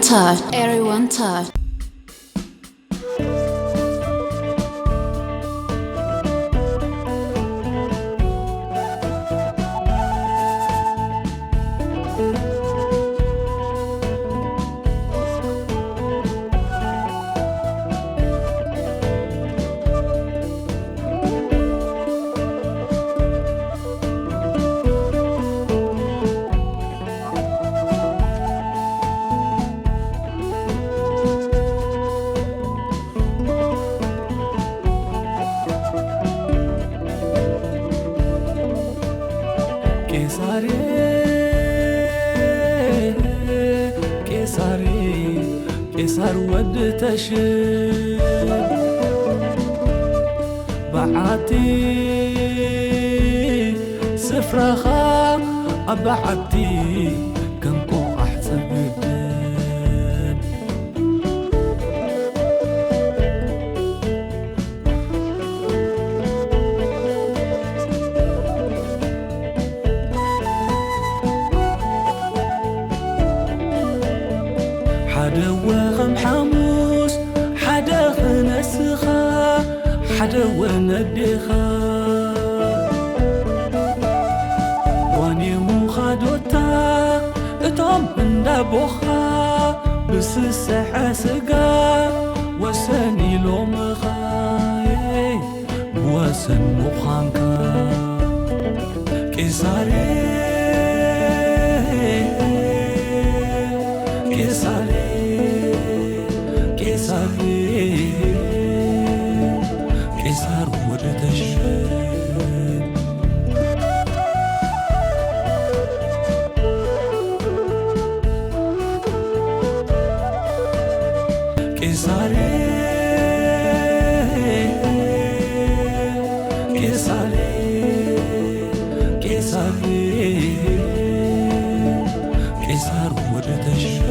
Touch. Everyone touch. ቄሳሬ፣ ቄሳሬ፣ ቄሳር ወዲ ተሽን በዓቲ ስፍራኻ ኣብ በዓቲ ከም ቆቓሕ ጸገድን። ሓደ ወ ከም ሓሙስ፣ ሓደ ኸ ነስኻ፣ ሓደ ወ ነዴኻ። ዋኔ ሙኻዶታ እቶም እንዳቦኻ፣ ብስስሐ ስጋ ወሰን ኢሎምኻ። ብወሰን ምዃንካ። ቄሳሬ፣ ቄሳሬ፣ ቄሳሬ፣ ቄሳር ወደ ተሽን። ቄሳሬ፣ ቄሳሬ፣ ቄሳሬ፣ ቄሳር ወደ ተሽን።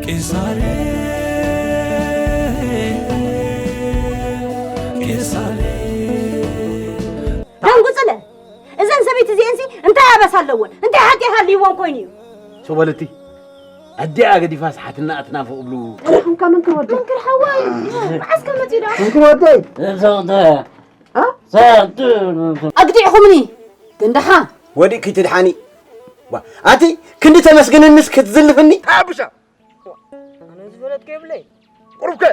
ቄሳሬ፣ ቄሳሬ። ደንጉጽለ። እዘን ሰበይቲ እዚኤንሲ እንታይ ኣበሳ ኣለወን? እንታይ ሓጢኣት ሃልይወን ኮይኑ እዩ? ሶበለቲ፣ ኣዲኣ ገዲፋስ ሓትና ኣትናፍቕ ብሉ። ርሕምካ መንክር ወዲ። መንክር ሓዋይ፣ መዓስ ከ መጺኡ ደኣ? መንክር ወደይ። ዘውተ። አ? ዘውተ። ኣግዲዕኹምኒ። ግን ደሓ። ወዲእኪ ትድሓኒ። ዋ፣ ኣቲ ክንዲ ተመስግንንስ ክትዝልፍኒ? ኣቡሻ። ኣነ ዝፈለጥኩ የብለይ። ቁሩብከ?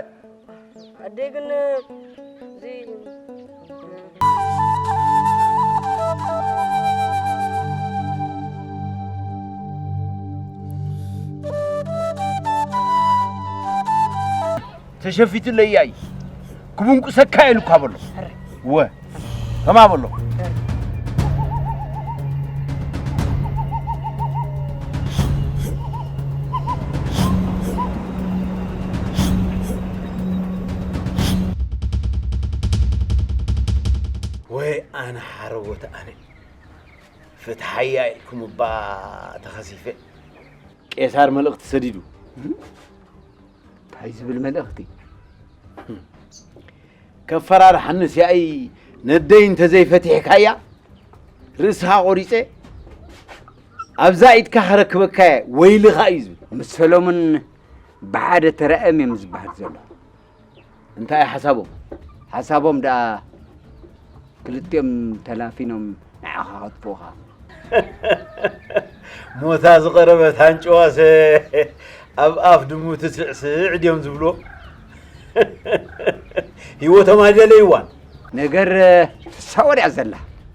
ኣደይ ግን፣ እዚ ተሸፊትለይ ኣይ ክቡንቁሰካ ኢሉ እኳ በሎ። ወ፣ ከማ በሎ። ወይ ኣነ ሓረጎት ኣነ። ፍትሓያ ኢልኩም እባ ተኸሲፈ። ቄሳር መልእኽቲ ሰዲዱ። እንታይ ዝብል መልእኽቲ? ከፈራርሓንስ ያኢ ነደይ እንተዘይፈቲሕካያ ርእስኻ ቆሪጸ ኣብዛ ኢድካ ከረክበካየ ወይልኻ እዩ ዝብል። ምስ ሰሎሙን ብሓደ ተራእዮም እዮም ዝበሃል ዘሎ። እንታይ እዩ ሓሳቦም? ሓሳቦም ደኣ ክልቲኦም ተላፊኖም ንዓኻ ከጥፍኡኻ። ሞታ ዝቐረበት ኣንጭዋሰ ኣብ ኣፍ ድሙ ትስዕስዕ ድዮም ዝብልዎ? ህይወቶም ኣይደለይዋን። ነገር ተሳወር እያ ዘላ።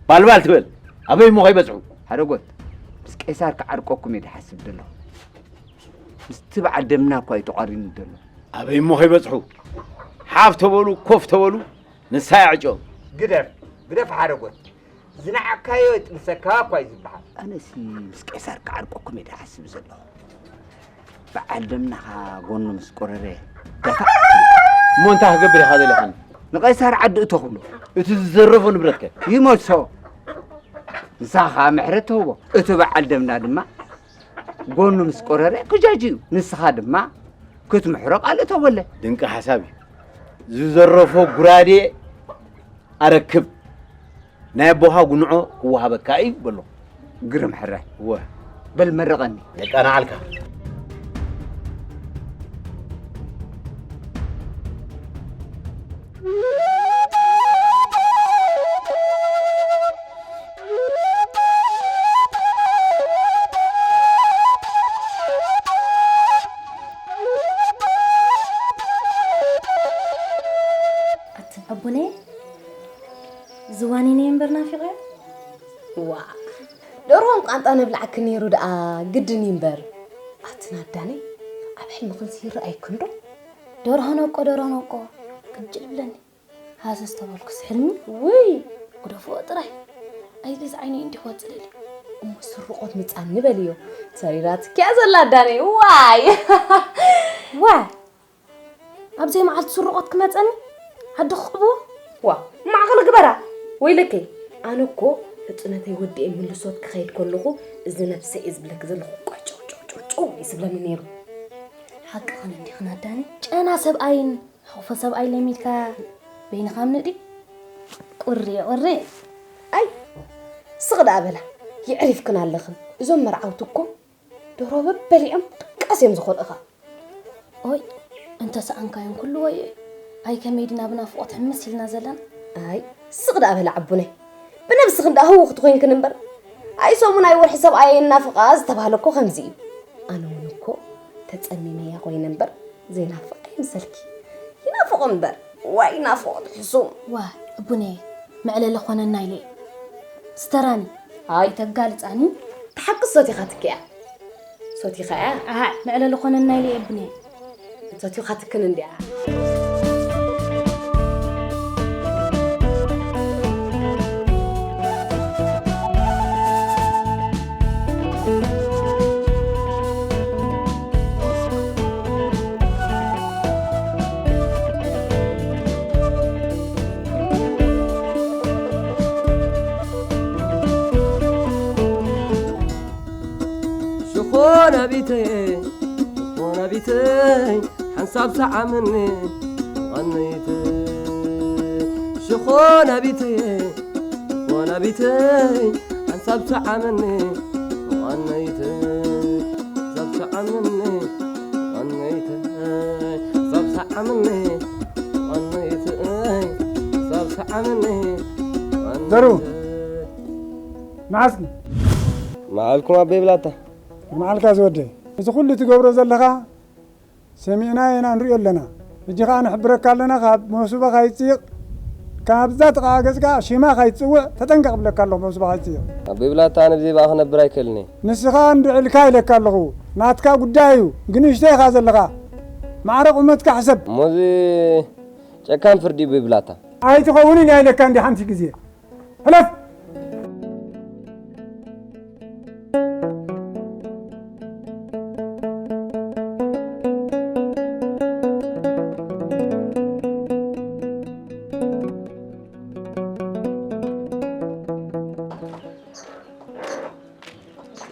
ባልባል ትበል። ኣበይ እሞ ከይበጽሑ? ሓረጎት፣ ምስ ቄሳር ክዓርቀኩም እየ ዝሓስብ ዘለኹ። ምስቲ በዓል ደምና እኳ እዩ ተቋሪኑ ዘሎ። ኣበይ እሞ ከይበጽሑ? ሓፍ ተበሉ፣ ኮፍ ተበሉ፣ ንሳ እያ ዕጭኦም። ግደፍ፣ ግደፍ ሓረጎት። ዝነዓቕካዮ የጥንሰካ እኳ እዩ ዝበሃል። ኣነሲ ምስ ቄሳር ክዓርቀኩም እየ ዝሓስብ ዘለኹ። በዓል ደምናኻ ጎኑ ምስ ቆረረ ደፋዕ። እሞ እንታይ ክገብር ኢኻ ደሊኻኒ? ንቄሳር ዓዲ እቶ ክብሎ። እቲ ዝዘረፎ ንብረትከ? ይመልሶ። ንሳ ኸኣ ምሕረት ትህቦ። እቲ በዓል ደምና ድማ ጎኑ ምስ ቆረረ ክጃጅ እዩ። ንስኻ ድማ ክትምሕሮ ቃል እተወለ። ድንቂ ሓሳብ እዩ። ዝዘረፎ ጉራዴ ኣረክብ፣ ናይ ኣቦኻ ጉንዖ ክወሃበካ እዩ በሎ። ግርም ሕራይ። እወ። በል መርቐኒ። የቃናዓልካ። ኣቲ ኣቡነ፣ ዝዋኒነይ እምበር ናፊቐዮ። ዋ፣ ደርሆን ቃንጣ ነብላዕኪ ነይሩ ደኣ ግድን እዩ እምበር። ኣቲ ናዳነይ፣ ኣብ ሕልምኽንሲ ይረኣይክን ዶ? ደርሆ ነቆ፣ ደርሆ ነቆ፣ ቅጅል ብለኒ። ሃሰስ ተበልኩስ ሕልሚ፣ ውይ፣ ግደፍኦ ጥራይ። ኣይገዝ ዓይነይ እንዲህ ወፅልሊ። እሞ ስርቆት ምፃኒ በልዮ። ሰሪራትኪያ ዘላ ኣዳነይ፣ ዋይ። ዋይ፣ ኣብ ዘይመዓልቲ ስርቆት ክመፀኒ? ዓዲ ክቕብዎ? ዋ፣ ማዕቕሊ ግበራ። ወይለከይ፣ ኣነ እኮ ህፅነተይ ወዲኤ ምልሶት ክኸይድ ከለኹ፣ እዚ ነብሰይ እየ ዝብለኪ ዘለኹ፣ ቆይ፣ ጨው፣ ጨው፣ ጨው፣ ጨው እዩ ዝብለኒ ነይሩ። ሓቅኽን እንዲኽን ኣዳነይ። ጨና ሰብኣይን ሕቑፎ ሰብኣይ ለሚድካ በይንኻ ምንዲ? ቁሪ፣ ቁሪ። ኣይ፣ ስቕ ደኣ በላ፣ የዕሪፍክን ኣለኽን። እዞም መርዓውቲ እኮ ደርሆ በበሊዖም ድቃስ እዮም ዝኾልእኻ። ኦይ፣ እንተ ሰኣንካዮም ኩሉ ወይ፣ ኣይ ከመይ ድና ብናፍቖት ሕምስ ኢልና ዘለና። ኣይ፣ ስቕ ደኣ በላ ዓቡነይ። ብነብስኽን ደኣ ህውኽቲ ኮይንክን እምበር። ኣይ ሰሙን ኣይ ወርሒ ሰብኣየይ እናፍቓ ዝተባህለ እኮ ከምዚ እዩ። ኣነ እውን እኮ ተጸሚመያ ኮይነ እምበር ዘይናፍቕ ኣይምሰልኪ። ይናፍቕ እምበር። ዋይ ናፍቖት ሕሱም። ዋ፣ ዕቡነየ፣ መዕለሊ ኾነና ኢለ እየ። ስተራኒ፣ ኣይ። ኣይተጋልጻኒ። ተሓቂ ሰቲኻ ትክያ። ሰቲኻ እያ። ኣሃ፣ መዕለሊ ኾነና ኢለ እየ ዕቡነየ። ሰቲኻ ትክን እንዲያ። ሽኾናቢተይ፣ ሽኾናቢተይ፣ ሓንሳብ ሰዓመኒ፣ ቐነይተይ። ሽኾናቢተይ፣ ሽኾናቢተይ፣ ሓንሳብ ሰዓመኒ፣ ቐነይተይ። ሓንሳብ ሰዓመኒ፣ ቐነይተይ። ሓንሳብ ሰዓመኒ፣ ቐነይተይ። ሓንሳብ ሰዓመኒ፣ ዘሩ። ቐነይተይ። መዓስ? መዓልኩም ኣበይ ብላታ? መዓልካ ዝወደይ። እዚ ኩሉ ትገብሮ ዘለኻ ሰሚዕና ኢና ንሪኦ ኣለና። ሕጂ ኸኣ ንሕብረካ ኣለና፣ ካብ መሱባ ካይጽይቕ፣ ካብዛ ጥቓ ገጽካ ሽማ ካይትጽውዕ ተጠንቀቕ እብለካ ኣለኹ፣ መሱባ ካይትጽይቕ። ኣቦይ ብላታ፣ ኣነ ብዘይ ብኣ ክነብር ኣይክእልን እየ። ንስኻ እንድዒ ኢልካ ኢለካ ኣለኹ፣ ናትካ ጉዳይ እዩ፣ ግን ንእሽቶ ኢኻ ዘለኻ። ማዕረ ቁመትካ ሕሰብ። እሞ እዚ ጨካን ፍርዲ ኣቦይ ብላታ። ኣይትኸውንን እያ ኢለካ እንዲ ሓንቲ ግዜ። ሕለፍ!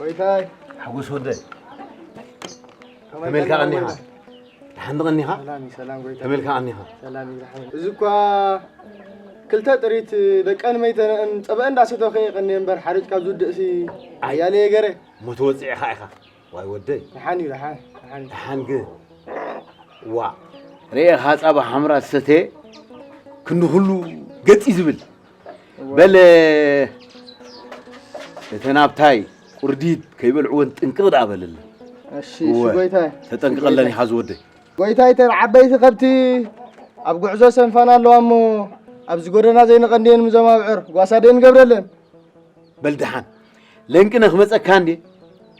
ጎይታይ። ሓጎስ ወደይ። ከመይ ከመይ ኢልካ ቀኒኻ? ቀኒኻ? ወደይ? ደሓን ዶ ቀኒኻ? ሰላም እዩ፣ ሰላም ጎይታ። ከመይ ኢልካ ቀኒኻ? ሰላም እዩ፣ ደሓን እዩ። እዚ እኳ ክልተ ጥሪት ደቀን መይተነአን ጸበአን እንዳሰተኹ እየ ቀንየ እምበር፣ ሓርጭ ካብ ዝውድእሲ ኣይ። ሓያለ እየ ገረ። እሞ ተወጺዕኻ ኢኻ። ዋይ ወደይ። ደሓን እዩ፣ ደሓን፣ ደሓን እዩ። ደሓን ግን። ዋ። ርኤኻ ጸባ ሓምራ ዝሰተየ ክንዲ ኩሉ ገጽ እዩ ዝብል። እወ። በል፣ እተን ኣብታይ ቁርዲድ ከይበልዕወን ጥንቅቕ ደኣ በለለን። እሺ፣ እሺ፣ እወ፣ ጎይታይ። ተጠንቅቐለን እሺ፣ ኢኻ ዝወደይ። ጎይታይ፣ እተን ዓበይቲ ከብቲ ኣብ ጉዕዞ ሰንፋና ኣለዋ እሞ፣ ኣብዚ ጎደና ዘይንቐንድየን ምዞም ኣብዕር ጓሳ ደይንገብረለን። በል ደሓን፣ ለንቅነ ክመጸካ እንዴ?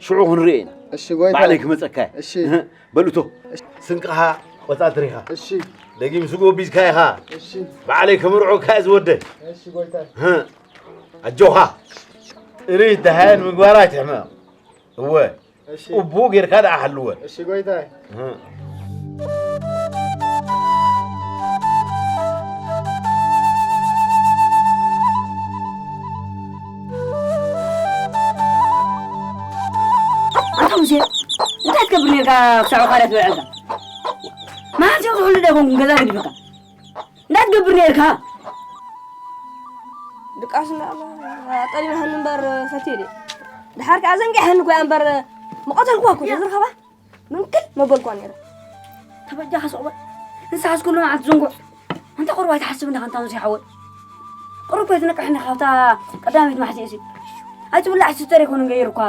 ሽዑ ክንርኢ ኢና። እሺ፣ ጎይታይ። ባዕለይ ክመጸካ እየ። እሺ። እህ፣ በል እቶ። እሺ። ስንቅኻ ቆጻጽር ኢኻ። እሺ። ደጊም ስጎ ቢዝካ ኢኻ። እሺ። ባዕለይ ከምርዖካ እየ ዝወደይ። እሺ፣ ጎይታይ። እህ፣ ኣጆኻ። ጥሪት ደሃየን ምግባር ኣይትሕመቕ። እወ። እሺ። ጽቡቕ ጌርካ ደኣ ሓልወን። እሺ፣ ጎይታይ። እህ። ሙሴ፣ እንታይ ትገብር ነርካ ክሳዕ ኻልያ ትበልዐልካ? መሓንሴ ዝሕሉ ዶ ኣይኮንኩን ገዛ ገዲፈካ? እንታይ ትገብር ነርካ? ድቃስ እንዳለ ኣጠሊምሃኒ እምበር ፈትየ ድየ? ድሓር ከኣ ዘንጊዕሃኒ እኮ እያ እምበር ምቐተልኩዋ እኮ ተዝረኸባ ምንክል መበልኳ ነይረ። ተበጃኻ ስቕ በል። ንስኻስ ኩሉ መዓልቲ ዝንጉዕ። ኣንታ ቁሩብ ኣይትሓስብ እንዲኻ ኣንታ ሙሴ ሓወይ። ቁሩብ ከይትነቅሕ እንዲኻ ካብታ ቀዳመይቲ ማሕሲእሲ። ኣይትብላዕ ትስተር ኣይኮነን ገይሩኳ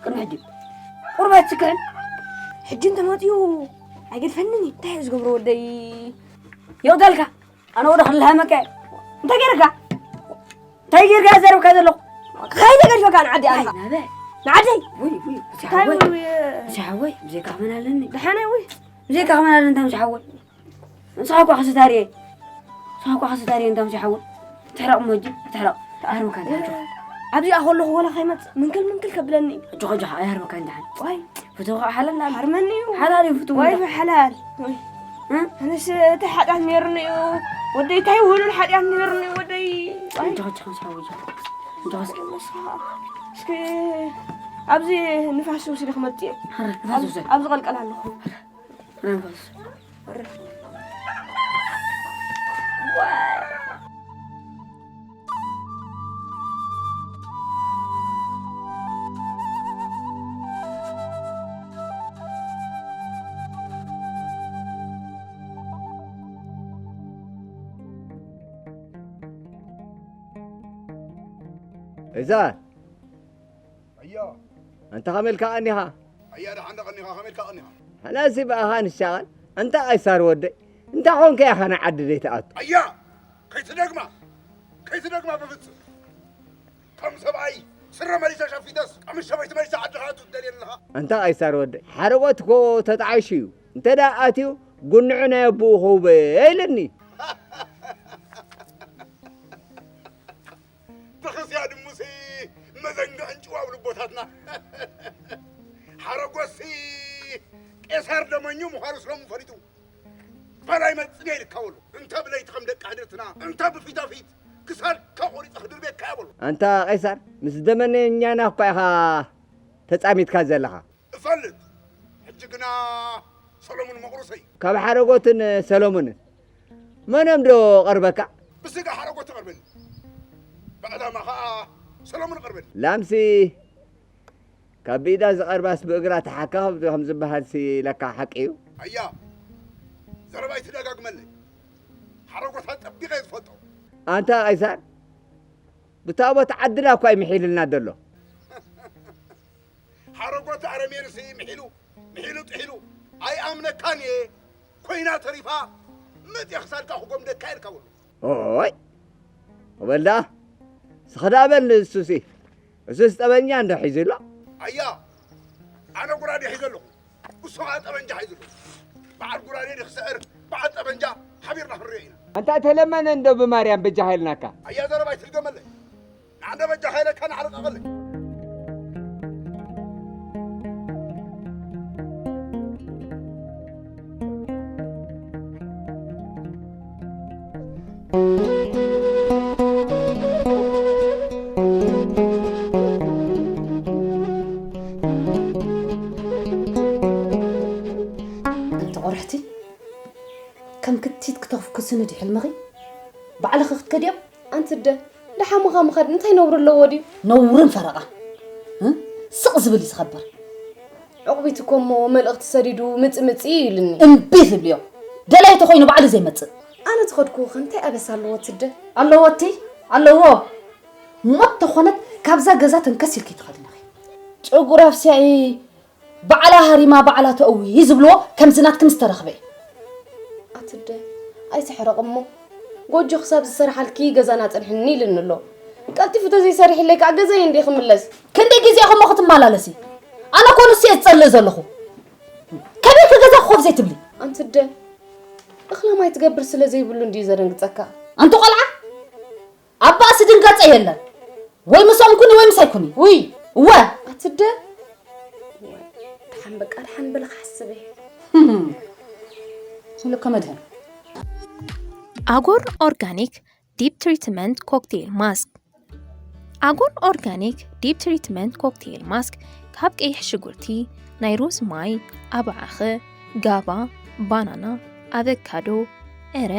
ቅድሚ ሕጂ። ቁሩብ ኣይትስክዕን? ሕጂ እንተመፅዩ ኣይገድፈንን እዩ። እንታይ እዩ ዝገብሮ ወደይ? የውደልካ። ኣነ ወደ ክልሃመከ። እንታይ ገይርካ? እንታይ ጌርካ ዘረብካ ዘለኹ? ከይደ ገዲፈካ ንዓዲ ኣንታ። ናበ? ንዓደይ። ውይ፣ ውይ፣ እዚ እንታይ ሓወይ። ውይ፣ ውይ? እዚ ሓወይ፣ ብዘይካ ክመን ኣለኒ። ደሓነ ውይ። ብዘይካ ክመን ኣለኒ፣ እንታይ እዚ ሓወይ? ንስኻ እኳ ክስታርየ። ንስኻ እኳ ክስታርየ፣ እንታይ እዚ ሓወይ? ትሕረቕ እሞ ሕጂ፣ ትሕረቕ። ኣርምካ እንታይ ሓወይ? ኣብዚኣ ከለኹ ወላ ከይመጽእ ምንክል ምንክል ከብለኒ። ሕጂ ኸጃ ኣይሃርመካ እንዳሓን። ዋይ። ፍትው ከዓ ሓላል ኣለ። ሓርመኒ እዩ። ሓላል እዩ ፍትው ዋይ እንዳ። ሓላል። ዋይ። እ? ኣነስ እቲ ሓጢኣት ነይሩኒ እዩ። ወደይ እንታይ ውህሉል ሓጢኣት ነይሩኒ እዩ ወደይ። ዋይ። እንጂ ኸጃ ክንስ ሓወይ። እንጂ ኸስ- እስኪ ኣብዚ ንፋስ ውስድ ክመጽእ እየ። ኧረ፣ ንፋስ ኣብዚ- ውሰድ። ኣብዚ ቀልቀል ኣለኹ። ኧረ፣ ንፋስ ውሰድ። ዋይ። እዛ ኣያ። ኣንታ ከመይ ኢልካ ቀኒኻ? ኣያ ደሓን ዶ ቀኒኻ? ከመይ ኢልካ ቀኒኻ? ሓላሲ ብኣኻ ንሻቐል። ኣንታ ቀይሳር ወደይ፣ እንታይ ኾንካ ኢኻ ንዓዲ ዘይትኣቱ? ኣያ! ከይትደግማ! ከይትደግማ ብፍጽም! ከም ሰብኣይ ስረ መሊሰ ሸፊተስ፣ ቀምሽ ሰበይቲ መሊሰ ዓድኻ ኣቱ ትደልየኒ ኣለኻ? ኣንታ ቀይሳር ወደይ፣ ሓረጎት እኮ ተጣዒሹ እዩ። እንተ ደኣ ኣትዩ፣ ጉንዒ ናይ ኣቦኡ ክህቦ እየ ኢሉኒ። ብኽስያ ድሙሲ መዘንግዕን ጭዋው ልቦታትና። ሓረጎሲ ቄሳር ደመኙ ምዃኑ ስለ ፈሊጡ፣ በላይ መጽኔ ኢልካ በሎ። እንተ ብለይቲ ከም ደቂ ሕድርትና፣ እንተ ብፊታፊት ክሳድካ ቆሪጸ ክድርቤካ እየ በሎ። ኣንታ ቄሳር፣ ምስ ደመኛና እኳ ኢኻ ተጻሚድካ ዘለኻ። እፈልጥ። ሕጂ ግና ሰሎሙን መቑርሰይ። ካብ ሓረጎትን ሰሎሙንን መኖም ዶ ቀርበካ? ብስጋ ሓረጎት ትቐርበኒ። ብዕላማ ኸኣ ሰሎሙን ቀርበኒ። ላምሲ ካብ ብኢዳ ዝቐርባስ ብእግራ ትሓካ ከም ዝበሃልሲ ለካ ሓቂ እዩ። ኣያ፣ ዘረባይ ትደጋግመለይ። ሓረጎታ ጠቢቐ እየ ዝፈልጦ። ኣንታ ቀይሳር፣ ብታቦት ዓድና እኳ እዩ ምሒልልና ዘሎ። ሓረጎት ኣረሜንሲ ምሒሉ፣ ምሒሉ ጥሒሉ፣ ኣይኣምነካን እየ፣ ኮይና ተሪፋ፣ መጽየ ክሳድካ ክጎምደካ ኢልካ በሎ። ኦይ፣ በል ደኣ፣ ስኽ ደኣ በል ንእሱሲ፣ እሱስ ጠበንጃ እንዶ ሒዙ ኣሎ። ኣያ፣ ኣነ ጉራዴ ሒዘ ኣለኹ፣ እሱ ኸኣ ጠበንጃ ሒዙ ኣሎ። በዓል ጉራዴ ንኽስዕር፣ በዓል ጠበንጃ ሓቢርና ክንሪኦ ኢና። ኣንታ ተለመነ እንዶ ብማርያም በጃኻ ኢልናካ። ኣያ፣ ዘረባ ኣይትድገመለይ። ንዓንደ በጃኻ ኢለካ ንዓለቃቐለይ። ኣንቲ ቁርሕቲ፣ ከም ክትቲት ክተፍኩስኒ ድዩ ሕልምኺ? ባዕልኺ ክትከድዮም? ኣንቲ ኣደ፣ ደሓን ምኻ ምኻድ እንታይ ነውሪ ኣለዎ ድዩ? ነውርን ፈረቓን፣ እ? ስቕ ዝብል እዩ ዝኸብር። ዕቑቢት እኮ እሞ መልእኽቲ ሰዲዱ ምጽእ ምጽእ እዩ ኢሉኒ። እምቢ ትብልዮ። ደላይ ተኾይኑ ባዕሉ ዘይመጽእ። ኣነ ተኸድኩ ከ እንታይ ኣበሳ ኣለዎ ኣንቲ ኣደ? ኣለዎ ኣቲ፣ ኣለዎ። እሞ ተኾነት ካብዛ ገዛ ተንከስ ኢልኪ ትኸዲ ኢኺ። ጨጉራ ኣፍስያ ባዕላ ሃሪማ ባዕላ ተእዊ ዝብልዎ ከምዚ ናትክን ዝተረኽበ እዩ። ኣቲ ኣደ፣ ኣይትሕረቕ እሞ፣ ጎጆ ክሳብ ዝሰርሓልኪ ገዛና ኣጽንሕኒ ኢሉኒ ኣሎ። ቀልጢፉ ተዘይሰሪሕለይ ከኣ ገዛይ እንድየ ክምለስ። ክንደይ ግዜ ኢኹም ክትመላለሲ? ኣነ እኮ ንሱ እየ ዝጸልእ ዘለኹ። ከመይ ከ ገዛ ክኾፍ ዘይትብሊ? ኣንቲ ኣደ፣ እኽለ ማይ ትገብር ስለ ዘይብሉ እንድዩ ዘደንግጸካ። ኣንቲ ቆልዓ፣ ኣብ ባእሲ ድንጋጸ የለን። ወይ ምስኦም ኩኒ ወይ ምሳይ ኩኒ። ውይ! እወ! ኣቲ ኣደ! ደሓን በቃ፣ ደሓን በሊ ክሓስብ እየ። ህም። ሙሉእ ከመድህን። ኣጎር ኦርጋኒክ ዲፕ ትሪትመንት ኮክቴል ማስክ። ኣጎር ኦርጋኒክ ዲፕ ትሪትመንት ኮክቴል ማስክ ካብ ቀይሕ ሽጉርቲ፣ ናይ ሩዝ ማይ፣ ኣባዓኸ፣ ጋባ፣ ባናና፣ ኣቨካዶ፣ ዕረ፣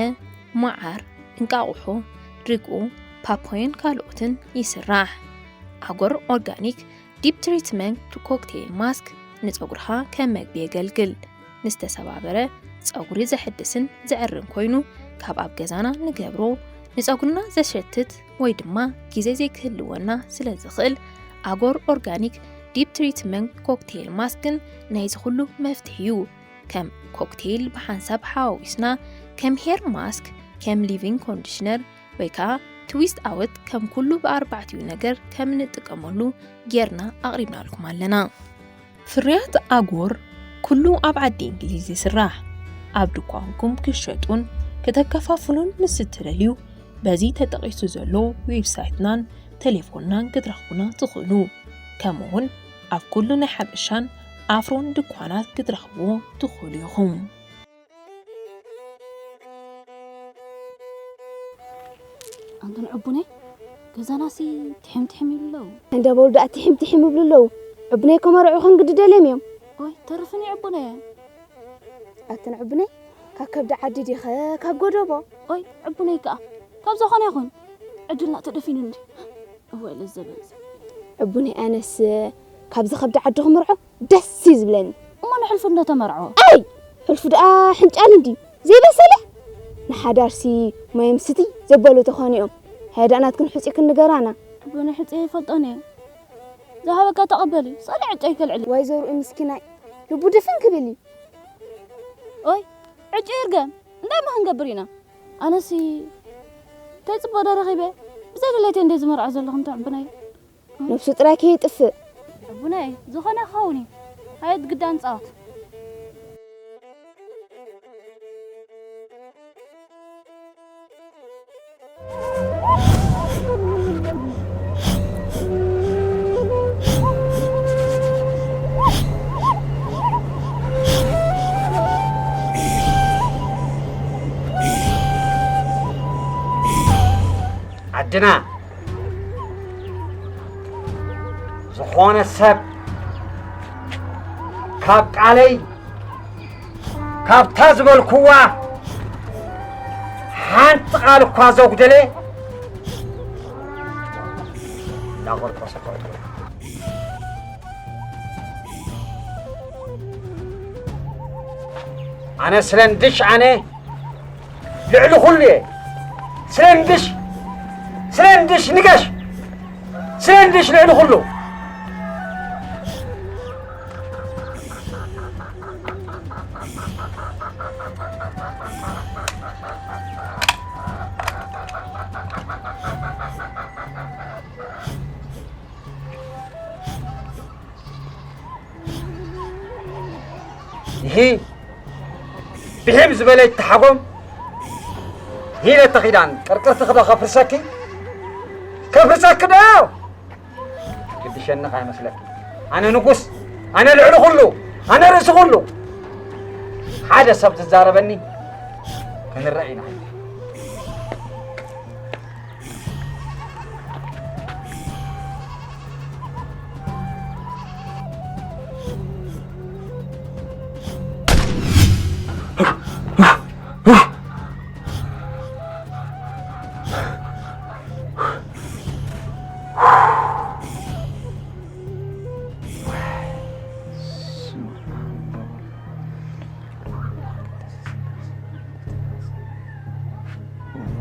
መዓር፣ እንቃቑሖ፣ ርግኦ፣ ፓፓዮን ካልኦትን ይስራሕ። ኣጎር ኦርጋኒክ ዲፕ ትሪትመንት ኮክቴል ማስክ ንጸጉርኻ ከም መግቢ የገልግል። ንዝተሰባበረ ጸጉሪ ዘሕድስን ዘዕርን ኮይኑ፣ ካብ ኣብ ገዛና ንገብሮ ንጸጉርና ዘሸትት ወይ ድማ ግዜ ዘይክህልወና ስለ ዝኽእል፣ ኣጎር ኦርጋኒክ ዲፕ ትሪትመንት ኮክቴል ማስክን ናይዚ ኩሉ መፍትሒ እዩ። ከም ኮክቴል ብሓንሳብ ሓዋዊስና፣ ከም ሄር ማስክ፣ ከም ሊቪንግ ኮንዲሽነር ወይ ከዓ ትዊስት ኣወት ከም ኩሉ ብኣርባዕቲኡ ነገር ከም እንጥቀመሉ ጌርና ኣቕሪብናልኩም ኣለና። ፍርያት ኣጎር ኩሉ ኣብ ዓዲ እንግሊዝ ይስራሕ። ኣብ ድኳንኩም ክሸጡን ከተከፋፍሉን ምስ እትደልዩ፣ በዚ ተጠቒሱ ዘሎ ዌብሳይትናን ቴሌፎንናን ክትረኽቡና ትኽእሉ። ከምኡውን ኣብ ኩሉ ናይ ሓበሻን ኣፍሮን ድኳናት ክትረኽብዎ ትኽእሉ ኢኹም። ኣንተን ዕቡነይ፣ ገዛናሲ ትሕም ትሕም ይብሉ ኣለዉ። እንዳ በሉ ደኣ ትሕም ትሕም ይብሉ ኣለዉ። ዕቡነይ ከመርዑ ክንግዲ ደልዮም እዮም። ኦይ፣ ተርፍኒ ዕቡነይ። ኣተን ዕቡነይ፣ ካብ ከብዲ ዓዲ ዲኸ ካብ ጎደቦ? ኦይ፣ ዕቡነይ ከኣ፣ ካብ ዝኾነ ይኹን፣ ዕድልና ተደፊኑ እንዲ። እወ፣ ለዘበ። ዕቡነይ፣ ኣነስ ካብዚ ከብዲ ዓዲ ክምርዖ ደስ እዩ ዝብለኒ። እሞ ንሕልፉ እንዶ ተመርዖ? ኣይ! ሕልፉ ደኣ ሕንጫል እንድዩ ዘይበሰለ። ንሓዳርሲ ማይ ምስትይ ዘበሉ ተኾኑ እዮም። ሃያ ደኣ ናትክን ሕጺእክን ንገራና። ዕቡነይ፣ ሕጺኤ ይፈልጦን እየ። ዝሃበካ ተቐበሊ፣ ጸኒዕ ዕጨይ ከልዕል። ዋይ ዘርኡ ምስኪናይ፣ ልቡ ድፍን ክብል እዩ። ኦይ፣ ዕጨይ ይርገም፣ እንታይ እሞ ክንገብር ኢና? ኣነሲ እንታይ ጽቡቕ ዶ ረኺበ? ብዘይ ድሌተይ እንደ ዝመርዖ ዘለኹም ተዕቡነይ። ነብሱ ጥራይ ከየጥፍእ። ዕቡነይ፣ ዝኾነ ክኸውን እዩ። ሃየት ግዳ ንጻወት። ዓድና ዝኾነ ሰብ ካብ ቃለይ፣ ካብታ ዝበልኩዋ ሓንቲ ቃል እኳ ዘጉደለ፣ እንዳቆርቆሰ ቆርቆ። ኣነ ስለ እንድሽ ኣነ ልዕሊ ኩሉ እየ። ስለ እንድሽ፣ ስለ እንድሽ ንገሽ፣ ስለ እንድሽ ልዕሊ ኩሉ። ይሂ ብሒም ዝበለ ይተሓጎም። ሂለ ተኺዳን ቅርቅርቲ ክዶ ከፍርሰኪ፣ ከፍርሰኪ ዶ? ግድሸኒ ኸይመስለኪ። ኣነ ንጉስ፣ ኣነ ልዕሊ ኩሉ፣ ኣነ ርእሲ ኩሉ። ሓደ ሰብ ዝዛረበኒ ክንረእ ኢና።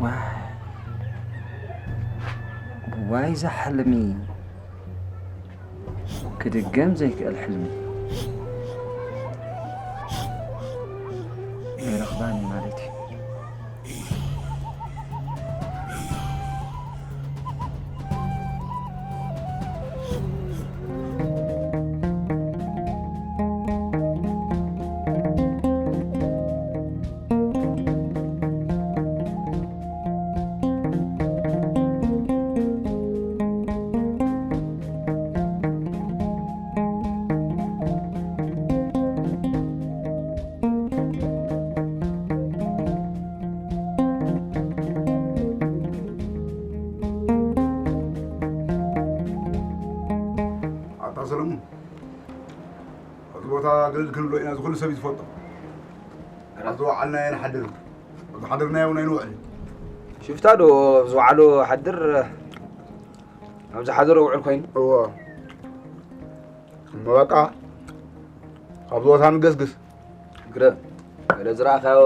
ዋይ፣ ዋይ፣ እዛ ሕልሚ ክድገም ዘይክእል ሕልሚ። ኣይረኽባን እዩ ማለት እዩ። ኣታ ሰለሙን፣ ቦታ ገለል ክንብሎ ኢና፣ እዚ ኩሉ ሰብ እዩ ዝፈልጦ። ኣብ ዝወዓልናዮ ንሓድር፣ ኣብ ዝሓደርናዮ እውን ኣይንውዕልን። ሽፍታ ዶ ኣብ ዝወዓሎ ሓድር፣ ኣብ ዝሓደሮ ውዕል ኮይኑ? እዎ። እሞ በቃ፣ ኣብዚ ቦታ ንገስግስ። ግረ፣ ገለ ዝረኣኻዮ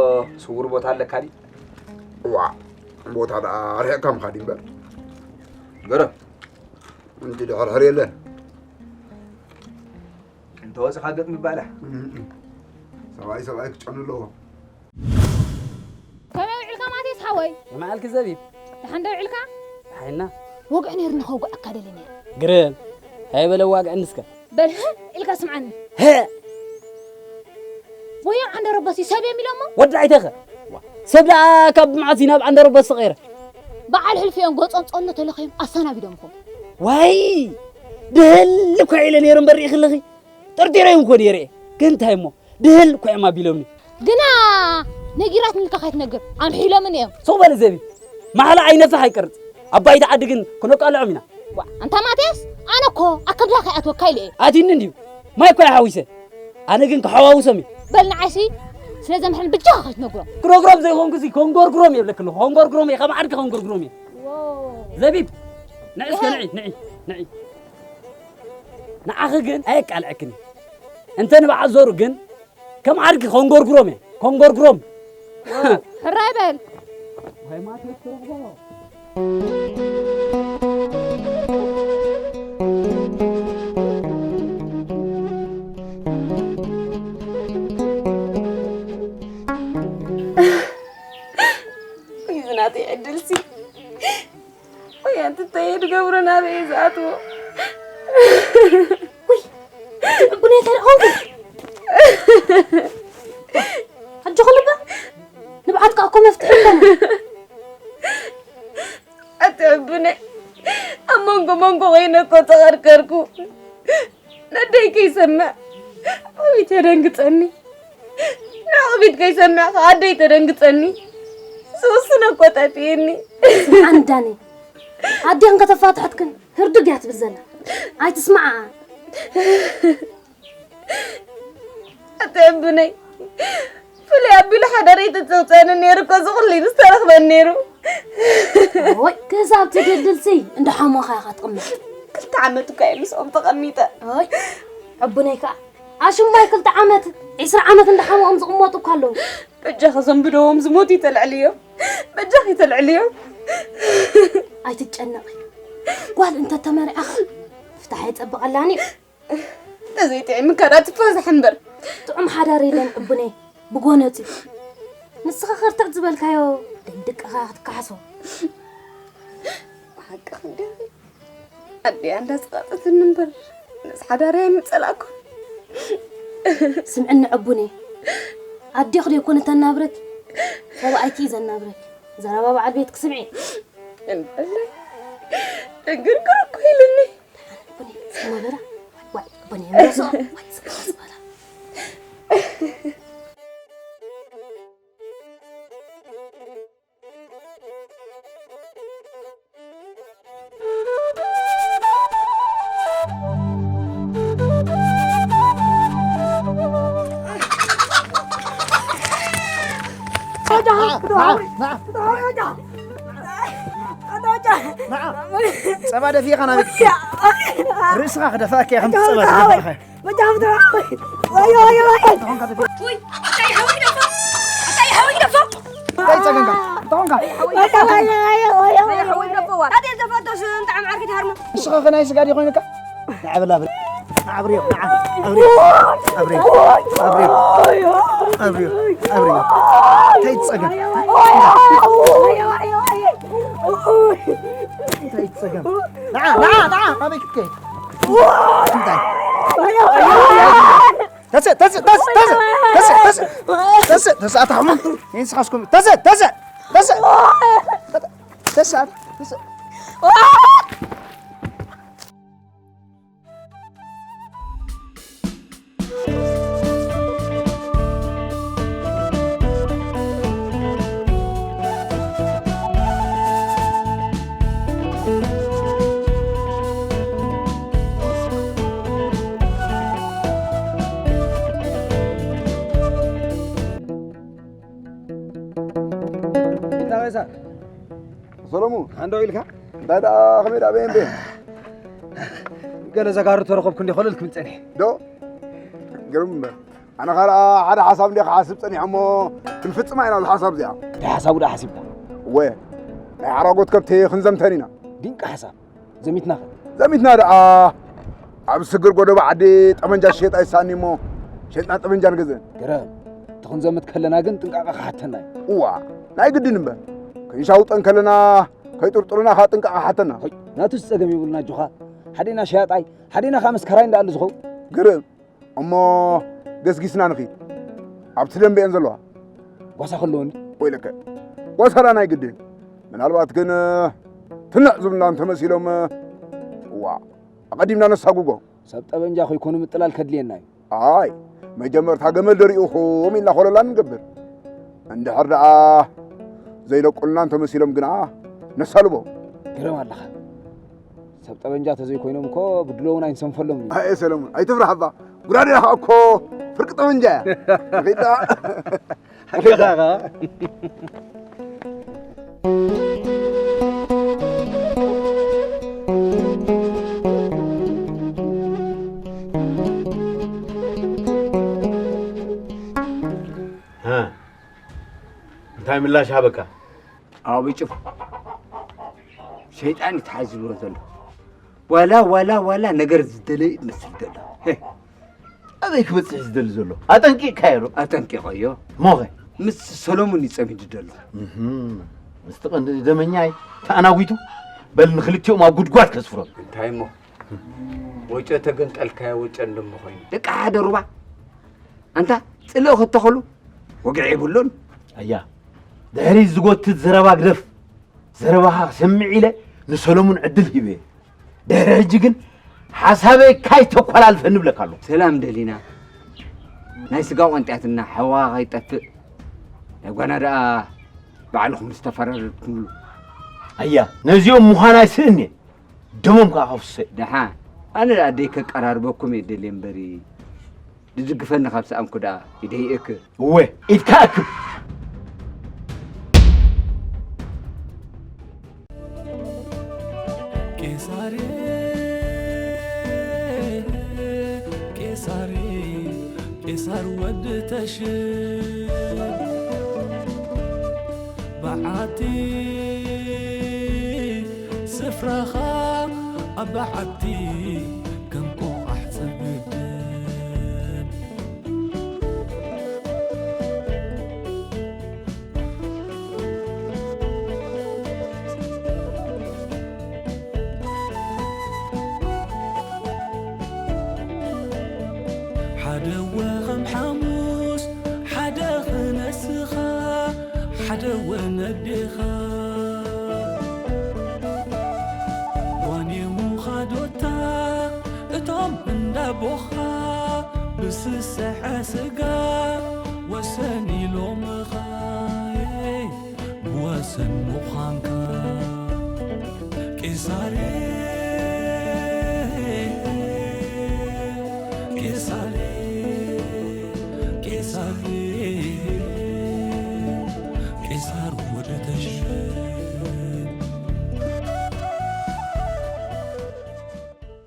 ስውር ቦታ ኣለካ ድዩ? እዋ፣ ቦታ ደኣ ኣርሒቕካ ምኻድ እዩ እምበር። ግረ። እንዲ ድሕርሕር የለን። እንተወፂኻ ገጥ ምባላ። እም፣ እም። ሰብኣይ ሰብኣይ ክጨኑ ኣለዎ። ከመይ ውዕልካ ማቴስ ሓወይ? የማዕልኪ ዘቢብ። ደሓን ዶ ውዕልካ? ደሓንና። ወግዒ ነይሩኒ ከውግዐካ ደልየ ነይረ። ግርም። እንታይ በለ ዋግዐኒ እስከ? በል ህእ ኢልካ ስምዓኒ። ህእ! ወዮም ዓንደረቦሲ ሰብ እዮም ኢሎሞ? ወዲ ኣይተኸ። ሰብ ደኣ ካብ መዓዝ ናብ ዓንደረቦስ ተቐይረ? በዓል ሕልፊ እዮም ገጾም ጸሎ ተለኺዮም ኣሰናቢዶምኹም። ዋይ! ድህል እኳ ኢለ ነይረ እምበር ርኢኺ ኣለኺ። ጠርጢረዮም እኮ ነይረ እየ። ግን እንታይ እሞ ድህል እኮ እዮም ኣቢሎምኒ። ግና ነጊራትኒ ኢልካ ከይትነግር ኣምሒሎምን እዮም። ሱቕ በል ዘቢ። ማሕላ ኣይነፍሕ ኣይቀርጽ። ኣባይቲ ዓዲ ግን ክነቃልዖም ኢና። ዋ፣ ኣንታ ማትያስ፣ ኣነ እኮ ኣብ ከብድኻ ከይኣትወካ ኢለ እየ። ኣትዩኒ እንድዩ። ማይ እኮ እየ ሓዊሰ። ኣነ ግን ክሓዋውሶም እየ። በል ንዓይሲ ስለ ዘምሕን ብጃኻ ከይትነግሮም። ክነግሮም ዘይኮንኩሲ ከንጎርግሮም እየ ብለኪ ኣለኹ። ከንጎርግሮም እየ፣ ከም ዓድኪ ከንጎርግሮም እየ። ዘቢብ፣ ንዒ እስከ፣ ንዒ፣ ንዒ፣ ንዒ። ንዓኺ ግን ኣየቃልዐክን እየ። እንተ ንበዓል ዞሩ ግን ከም ዓድኪ ከንጎርጉሮም እየ፣ ከንጎርጉሮም። ሕራይ በል። እዚ ናተይ ዕድልሲ። ወይ ኣንተ እንታይ እየ ዝገብሮ ናበይ እየ ዝኣትዎ? ውይ፣ እቲ ዕቡነይ እንታይ ደኣ ኾንኩ? ኣጆኺ ልባ፣ ንብዓት ከኣ እኮ መፍትሒ ኣለና። ኣቲ ዕቡነይ፣ ኣብ መንጎ መንጎ ኮይነ እኮ ተቐርቀርኩ። ነደይ ከይሰምዕ ዓቢት የደንግጸኒ። ንዕቕቢት ከይሰምዕ ከኣ ኣደይ ተደንግጸኒ። ዝውስኖ እኮ ጠፊእኒ። ስምዓኒ ዳኒ፣ ኣዴኽን ከተፋትሐትክን ህርድግ እያ ትብል ዘላ። ኣይትስምዓ። ኣቲ ዕቡነይ፣ ፍልይ ኣቢሉ ሓዳረይ ተጸውጸኒ ነይሩ እኮ፣ እዚ ኩሉ ምስተረኽበኒ ነይሩ። ወይ ክሳብ ትድልድልሲ እንዳ ሓሞኻ ኢኻ ትቕመጥ። ክልተ ዓመት እኳ እየ ምስኦም ተቐሚጠ። ወይ ዕቡነይ ከኣ ኣሽምባይ ክልተ ዓመት፣ ዒስራ ዓመት እንዳ ሓሞኦም ዝቕመጡ እኳ ኣለዉ። በጃኺ እዞም ብደዎም ዝሞቱ ይተልዕልዮም። በጃኺ ይተልዕልዮም። ኣይትጨነቒ። ጓል እንተተመርዓኻ ፍታሕ የጸብቐላን እዩ። ተዘይጥዒምካ ደኣ ትፋሳሕ እምበር። ጥዑም ሓዳር የለን ዕቡነይ፣ ብጎነጽ እዩ። ንስኻ ከርትዕ ዝበልካዮ ደይ ደቅኻ ክትከሓሶ። ብሓቅኺ እንዲኺ ኣደይ እንዳጸቐጠትኒ እምበር ነዚ ሓዳረይ ኣይምጸላእኩን። ስምዕኒ ዕቡነይ፣ ኣዴኺ ደይኮነት ተናብረኪ፣ ሰብኣይኪ እዩ ዘናብረኪ። ዘረባ በዓል ቤትኪ ስምዒ። እንበለ ድንግርግር እኮ ኢሉኒ። ደሓን፣ ቡኒ፣ ዝም በላ። ዋይ፣ ቡኒ፣ ምርሶ፣ ዋይ፣ ዝም በላ፣ ዝም በላ። ጸባ ደፊእኻ ናበይ ክትከይድ? ርእስኻ ክደፍኣካ እየ፣ ከምቲ ጸባ ዝደፋእኻ። እንታይ ጸገምካ? እንታይ ኾንካ? እንታይ ኾንካ? ንስኻ ከ ናይ ስጋ ድዩ ኮይኑካ? ንዓ በል ኣብርዮ። ንዓ ኣብርዮ። ንዓ ኣብርዮ። ኣብርዮ። ኣብርዮ። ኣብርዮ። ኣብርዮ። እንታይ ጸገም? እንታይ ጸገም? ንዓ፣ ንዓ፣ ንዓ፣ ናበይ ክትከይድ? እንታይ? ተስእ፣ ተስእ፣ ተስእ፣ ተስእ፣ ኣታ ሕሙም። ይንስኻስኩም። ተስእ፣ ተስእ፣ ተስእ። ተስእ፣ ተስእ። ኣንዶ ኢልካ እንታይ ደኣ ከመይ ደኣ በየን በየን ገለ ዘጋሩ ተረኸብኩ እንዲ ኸለል ክብል ጸኒሐ። ዶ ግርም እምበር ኣነ ኸኣ ሓደ ሓሳብ እንዲ ክሓስብ ጸኒሐ እሞ ክንፍጽማ ኢና እዛ ሓሳብ እዚኣ። እንታይ ሓሳቡ ደኣ ሓሲብካ? እወ ናይ ሓራጎት ከብቲ ክንዘምተን ኢና። ድንቂ ሓሳብ። ዘሚትና ኸ? ዘሚትና ደኣ ኣብ ስግር ጎደቦ ዓዲ ጠመንጃ ዝሸየጥ ኣይሳኒ እሞ ሸጥና ጠመንጃ ንገዝእ። ግርም እቲ ክንዘምት ከለና ግን ጥንቃቐ ክሓተና እዩ። እዋ ናይ ግድን እምበር ክንሻውጠን ከለና ከይጥርጥሩና ከዓ ጥንቃቐ ሓተና። ሆይ ናቱስ ጸገም የብሉና ኣጆኻ። ሓዴና ሸያጣይ ሓዴና ከዓ መስከራይ እንዳኣሉ ዝኸው። ግርም እሞ ገስጊስና ንኺድ ኣብቲ ደንበ እየን ዘለዋ። ጓሳ ከለወኒ ወይለከ ጓሳና ናይ ግድን ምናልባት ግን ትንዕ ዝብልና እንተመሲሎም እዋ ኣቐዲምና ነሳጉጎ። ሰብ ጠበንጃ ከይኮኑ ምጥላል ከድልየና እዩ። ኣይ መጀመርታ ገመል ደሪኡኹም ኢልና ኮለላ ንገብር። እንድሕር ደኣ ዘይለቁልና እንተመሲሎም ግና ነሳልቦ። ግርም ኣለኻ። ሰብ ጠበንጃ ተዘይኮይኖም እኮ ብድሎ እውን ኣይንሰንፈሎም እዩ። ኣየ ሰለሙን ኣይትፍራሕ እባ ጉራዴ ኸዓ እኮ ፍርቂ ጠበንጃ እያ። ንኺድ ደኣ። ሓቅኻ ኢኻ። ሃ፣ እንታይ ምላሽ ሃበካ? ኣቦይ ጭፉ ሸይጣን ይትሓዝ ዝብሎ ዘሎ ዋላ ዋላ ዋላ ነገር ዝደለዩ ይመስል ዘሎ። ኣበይ ክበጽሕ እዩ ዝደሊ ዘሎ? ኣጠንቂቕካዮ ዶ? ኣጠንቂቐዮ። ሞኸ? ምስ ሰሎሙን እዩ ጸሚዱ ዘሎ። እህም፣ ምስቲ ቀንዲ ደመኛይ ተኣናጒቱ በል ንክልቲኦም ኣብ ጉድጓድ ከስፍሮም። እንታይ እሞ ወጨ ተገንጠልካዮ ወጨ እንደሞ ኮይኑ ደቂ ሓደ ሩባ ኣንታ ጽልእ ከተኸሉ ወግዒ የብሉን። ኣያ ድሕሪ ዝጎትት ዘረባ ግደፍ። ዘረባኻ ክሰምዕ ኢለ ንሰሎሙን ዕድል ሂበ። ድሕሪ ሕጂ ግን ሓሳበይ ካይተኮላልፈኒ እብለካ ኣለኹ። ሰላም ደሊና ናይ ስጋ ቆንጥያትና ሓዋ ከይጠፍእ ናይ ጓና ደኣ ባዕልኹም ዝተፈራረድኩምሉ። ኣያ ነዚኦም ምዃን ኣይስእን እየ። ደሞም ከዓ ከፍሶ እየ። ደሓ ኣነ ደኣ ኣደይ ከቀራርበኩም እየ ደልየ እምበሪ ድድግፈኒ ካብ ሰኣንኩ ደኣ ኢደይ እእክብ። እወ ኢድካ እክብ። ቄሳር ቄሳር ቄሳር ወዲ ተሽር በዓቲ ስፍራኻ ኣብ በዓቲ ከም ቆቓሕ ጽግድን ሓደ ወ ከም ሓሙስ ሓደ ክነስኻ ሓደ ወ ነዴኻ ዋኔ ውኻዶታ እቶም እንዳቦኻ ብስስሐ ስጋ ወሰን ኢሎምኻ ብወሰን ምዃንካ ቄሳር